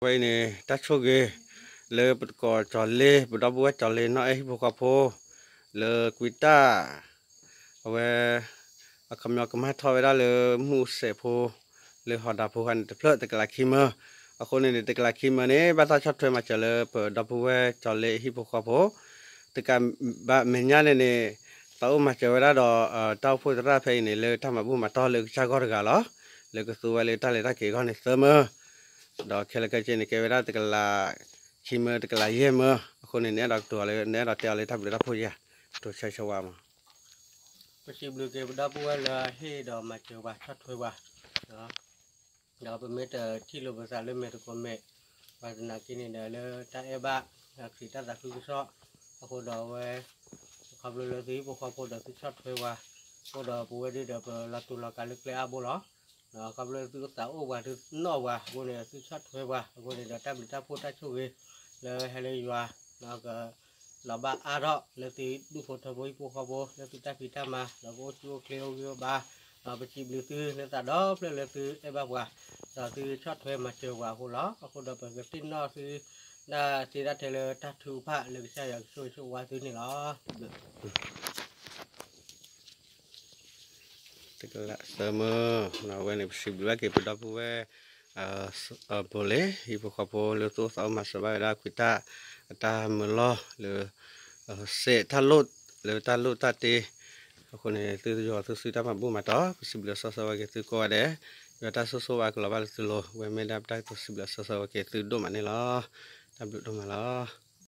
ဝဲအံၤန့ၣ် တၢ်ဆိၣ်ဂ့ၤ လၢပသကိးကၠီၤလ့ ပဒီပုၢ်ဝဲၢ်ကၠီၤလ့နီၢ်အဲၣ်ဟံၣ်ဖိဃီဖိ လၢကွံတၢ် အဝဲ အခီပညီကမၤထီၣ်ဝဲဒၣ်လၢမုၢ်စဲးဖိ လၢဟီၣ်ဒၣ်ဖိဃါန့ၣ် တဖျၢၣ်တကလးခံမၢ. အဃိန့ၣ်န့ၣ် တကလးခံမၢန့ၣ် ဘၣ်တၢ်ဆီၣ်ထွဲမၤစၢၤလၢပဒီပုၢ်ဝဲၢ်ကၠီၤလ့ဟံၣ်ဖိဃီဖိ တကးဘၣ်မဲာ်ညါန့ၣ်န့ၣ် သးအိၣ်မၤစၢၤဝဲဒၣ်ဒီး တၢ်အိၣ်ဖှိၣ်သရၣ်ဖဲအံၤန့ၣ် လၢတၢ်မၤဘူၣ်မၤတီၢ်လၢကစၢ်ဂီၢ်တဂၤလီၤ. လၢကသူဝဲလၢတၢ်လဲၤတၢ်က့ၤအဂီၢ်န့ၣ်သၢမၢ. ဒီးခဲလၢာ်ခဲဆ့န့ၣ် ကဲဝဲဒၣ်တကလးခံမၢ တကလးယဲၢ်မၢ. အဃိန့ၣ် နအဲၣ်ဒိးကတိၤအီၤလၢ နအဲၣ်ဒိးတဲအီၤလၢတၢ်ဘျုးတၢ်ဖှိၣ်ဧါ, ကတိၤဆၢဂ့ၤဆၢဝါမး. ပစံးဘျုးက့ၤပဒီပုၢ်ဝဲၢ်လၢအဟ့ၣ်ဒီးမၤစၢၤပှၤဆီၣ်ထွဲပှၤ ဒီးပမ့ၢ်တထံၣ်လိာ်ပသးလၢမဲာ်သကိးမဲာ် ဘၣ်သနာ်က့န့ၣ်ဒီး လၢတၢ်အဲၣ်ဘၣ် ခရံာ်တၢ်သးခုကစီၣ် အဃိဒီးအဝဲ ခီဖျိလၢသုဟံၣ်ဖိဃီဖိဒီးသုဆီၣ်ထွဲပှၤ အဃိဒီးပဝဲဒၣ်ဒီးပလီၤတူာ်လီၤကာ်လၢကျဲအါဘိလီၤ. ခီဖျိလၢသုသးအိၣ်ပှၤ သုနီၣ်ပှၤအဃိန့ၣ် သုဆီၣ်ထွဲပှၤအဃိန့ၣ်ဒီး တၢ်ဘျုးတၢ်ဖှိၣ်တၢ်ဆိၣ်ဂ့ၤ လၢဟဲလၢယွၤ က လီၤဘၣ်အါထီၣ်လၢသုဒူၣ်ဖိထၢဖိဟံၣ်ဖိဃီဖိ လၢသုတၢ်ဖံးတၢ်မၤ ဒီးကအိၣ်ဆူၣ်အိၣ်ချ့အိၣ်ဂံၢ်အိၣ်ဘါ, ဒီးပစံးဘျုးသုလၢသးဒီဖျၢၣ်လၢသုအဲၣ်ဘၣ်ပှၤ ဒီးသုဆီၣ်ထွဲမၤစၢၤပှၤအဃိလီၤ. အဃိဒီးပကသ့ၣ်နီၣ်သု တၢ်သ့တၢ်ထဲလၢတၢ်ထုကဖၣ်လၢကစၢ်ယွၤကဆိၣ်ဂ့ၤဆိၣ်ဝါသုန့ၣ်လီၤ. တကလးသၢမၢ, အဝဲန့ၣ် ပစံးဘျုးဘၣ်က့ၤပဒီပုၢ်ဝဲၢ် အဘိလ့ၣ် ဟံၣ်ဖိဃီဖိလၢသူၣ်အိၣ်သးအိၣ်မၤစၢၤဘၣ်ဝဲဒၣ်ကွံာ်တၢ် အတၢ်မၢလီၢ်လၢ စဲးတၢ်လိၣ် လၢတၢ်လိၣ်တၢ်တ့ အဃိန့ၣ် သုယီၤသုစုတၢ်မၤဘူၣ်မၤတီၢ် ပစံးဘျုးစီဆှံဝဲက့ၤသုကိးဂၤဒဲး, ယွၤတၢ်ဆိၣ်ဂ့ၤဝါကလီၤဘၣ်လၢသုလိၤ ဝဲမ့ၢ်ဒၣ်ပတၢ်ကတိၤစံးဘျုးစီဆှံဝဲက့ၤသုဒိၣ်မးန့ၣ်လီၤ. တၢ်ဘျုးဒိၣ်မးလီၤ.